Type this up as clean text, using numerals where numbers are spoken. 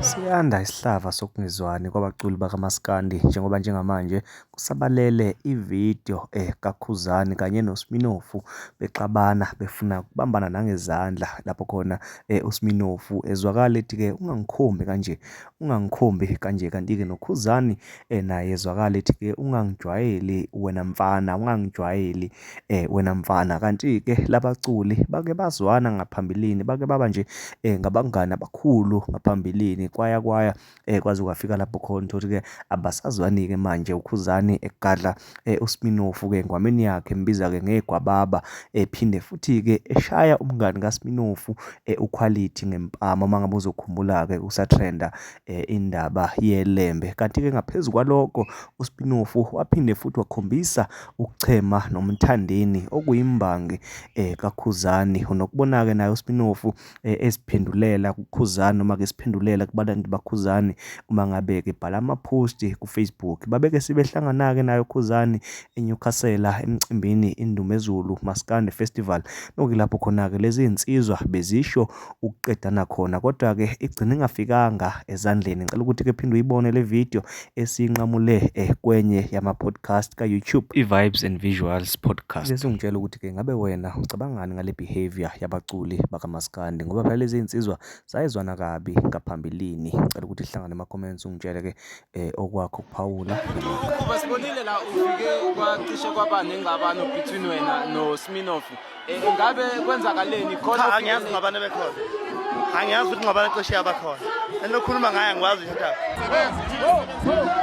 Siyanda isihlava sokungezwani kwabaculi bakamaskandi njengoba njengamanje kusabalele ividiyo kaKhuzani kanye noSminofu bexabana befuna ukubambana nangezandla lapho khona uSminofu ezwakala ethi-ke ungangikhombi kanje, ungangikhombi kanje. Kanti-ke noKhuzani naye ezwakala ethi-ke ungangijwayeli wena mfana, ungangijwayeli wena mfana. Kanti-ke labaculi bake bazwana ngaphambilini, bake baba nje ngabangani abakhulu ngaphambilini, kwaya kwaya kwaze kwafika lapho khona utholukuthi-ke abasazwani-ke manje. UKhuzani egadla uSminofu-ke engwameni yakhe, embiza-ke ngegwababa, ephinde futhi-ke eshaya umngani kaSminofu uQuality ngempama, uma ngabe uzokhumbula-ke kusatrenda indaba yeLembe. Kanti-ke ngaphezu kwalokho uSpinofu waphinde futhi wakhombisa ukuchema noMthandeni okuyimbangi kaKhuzani. Unokubona-ke naye uSpinofu eziphendulela kuKhuzani noma-ke esiphendulela kubalandeli baKhuzani uma ngabe-ke ebhala ama-post ku-Facebook. Babeke sebehlangana-ke naye uKhuzani eNewcastle emcimbini iNdumezulu Maskandi Festival, nokuyilapho khona-ke lezi zinsizwa bezisho ukuqedana khona, kodwa-ke igcine ingafikanga ezandleni. Ngicela ukuthi-ke phinde uyibone le video esiyinqamule kwenye yama-podcast ka-YouTube, i-Vibes and Visuals Podcast. Bese ungitshela ukuthi-ke ngabe wena ucabangani ngale behavior yabaculi bakamaskandi, ngoba phela lezi iy'nsizwa zayizwana kabi ngaphambilini. Ngicela ukuthi sihlangane ema-comments ungitshele-ke okwakho ukuphawula. Khuba, sibonile la ufike kwacishe kwaba nengxabano between wena noSminoff. Ngabe kwenzakaleni khona? Cha, angiyazi ingxabano ebekhona. Angiyazi ukuthi ingxabano cishe yabakhona. Enokhuluma ngayo angikwazi nje indaba.